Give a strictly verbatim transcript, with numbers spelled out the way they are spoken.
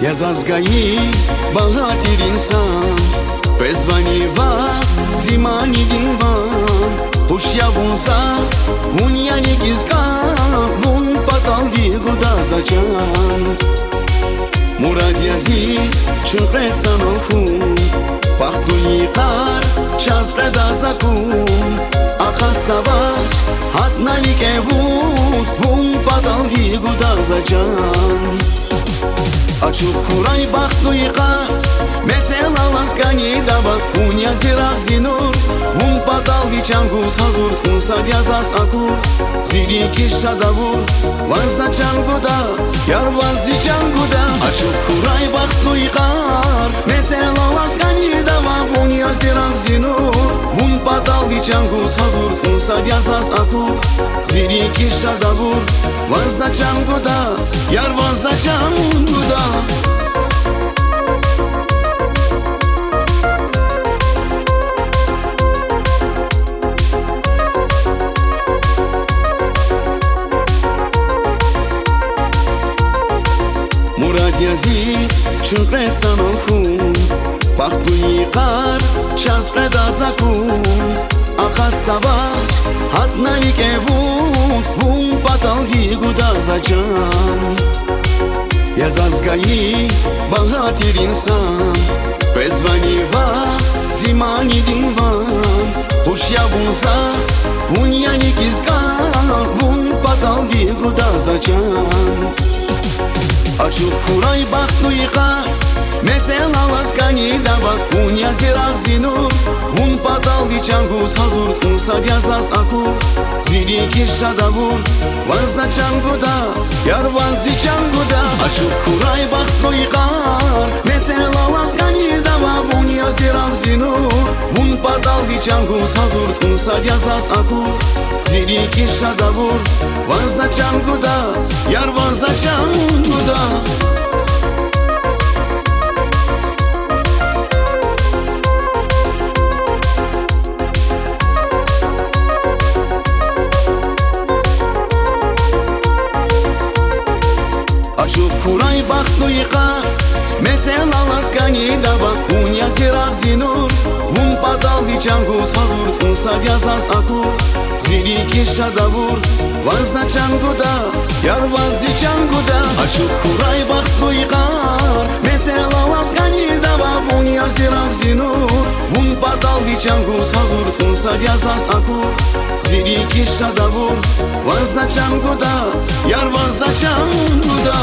Я заз гайи багьа тир инсан, къвезвани ваз зи манидин ван? Хуш я вун заз, вун я рикӀиз кӀан, вун паталди гуда за чан. Мурад я зи чун кьвед санал хьун, бахтлу йикъар чаз къведа за кун. Акъатзавач гьатна рикӀе вун, вун паталди гуда за чан. Ачух хьурай, бахтлу йикъар, мецел алаз кӀанидава, вун я зи рагъ, зи нур, вун паталди чан гуз гьазур, вун сад я заз акур. Зи рикӀиз шад авур, ваз за чан гуда, яр, ваз зи чан гуда. Ачух хьурай, бахтлу йикъар, мецел алаз кӀанидава, вун я зи рагъ, зи нур, вун паталди чан гуз гьазур, вун сад я заз акур. Зи рикӀиз шад авур, ваз за чан гуда, яр, ваз за чан гуда. Мурад я зи чун кьвед санал хьун, бахтлу йикъар чаз къведа за кун. Акъатзавач гьатна рикӀе вун, вун паталди гуда за чан. Я заз гайи багьа тир инсан, къвезвани ваз зи манидин ван? Хуш я вун заз, вун я рикӀиз кӀан, вун паталди гуда за чан. Ачух хьурай, бахтлу йикъар, мецел алаз кӀанидава, вун я зи рагъ, зи нур, вун паталди чан гуз гьазур, вун сад я заз акур. Зи рикӀиз шад авур, ваз за чан гуда, яр, ваз зи чан гуда. Ачух хьурай, бахтлу йикъар, мецел алаз кӀанидава, вун я зи рагъ, зи нур, вун паталди чан гуз гьазур, вун сад я заз акур. Зи рикӀиз шад авур, ваз за чан гуда, яр, ваз за чан гуда. Ачух хьурай, бахтлу йикъар, мецел алаз кӀанидава, вун я зи рагъ, зи нур, вун паталди чан гуз гьазур, вун сад я заз акур. Зи рикӀиз шад авур, ваз за чан гуда, яр, ваз зи чан гуда. Ачух хьурай, бахтлу йикъар, мецел алаз кӀанидава, вун я зи рагъ, зи нур, вун паталди чан гуз гьазур, вун сад я заз акур. Зи рикӀиз шад авур, ваз за чан гуда, яр, ваз за чан гуда.